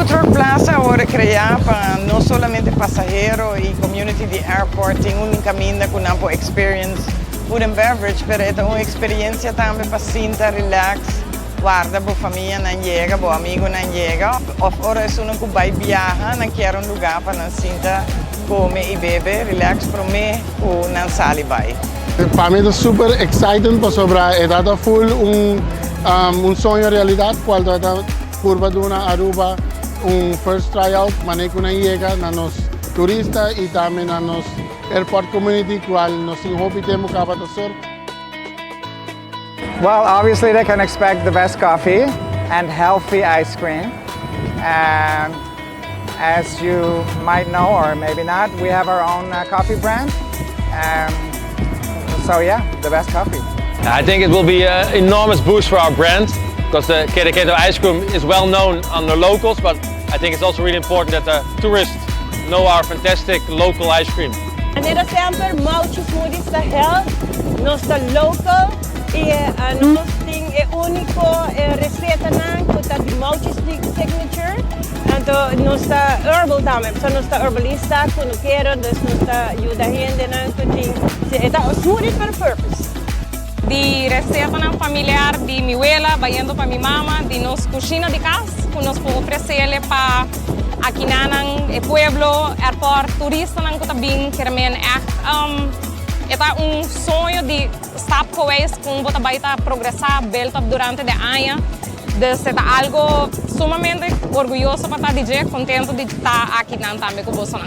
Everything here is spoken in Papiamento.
Food Truck Plaza a wordo crea pa no solamente pasahero y community di airport tin un caminda cu nan por experience food and beverage, pero e ta un experiencia tambe pa sinta, relax, warda bo famia nan yega, bo amigo nan yega, of ora esunnan cu bay biaha, nan kier un lugar pa nan sinta, come y bebe, relax prome cu nan sali bay. Pa mi ta super exciting pasobra e ta full un soño realidad cual ta purba duna Aruba un first tryout manera cu nan yega na nos turista y tambe na nos airport community cual nos tin hopi tempo caba ta serve. Well, obviously they can expect the best coffee and healthy ice cream. As you might know, or maybe not, we have our own coffee brand. So yeah, the best coffee. I think it will be an enormous boost for our brand because the Keda Keto ice cream is well known on the locals, but I think it's also really important that the tourists know our fantastic local ice cream. Manera semper, Mauchi Smoothies ta health, nos ta local y nos tin e unico receta nan cu ta di Mauchi Signature. Anto nos ta herbal tambe, so nos ta herbalista, cunukero, dus nos ta yuda hende nan cu tin, ta smoothie for purpose. Di receta familiar di mi wela, bayendo pa mi mama, di nos cushina di cas, cu nos por ofrece pa aki na pueblo, airport, turista nan cu ta bin, kiermen echt ta un soño di stapgewijs con bo ta bay ta progresa, build up durante e aña. Dus ta algo sumamente orguyoso pa ta di contento di ta aki tambe cu boso.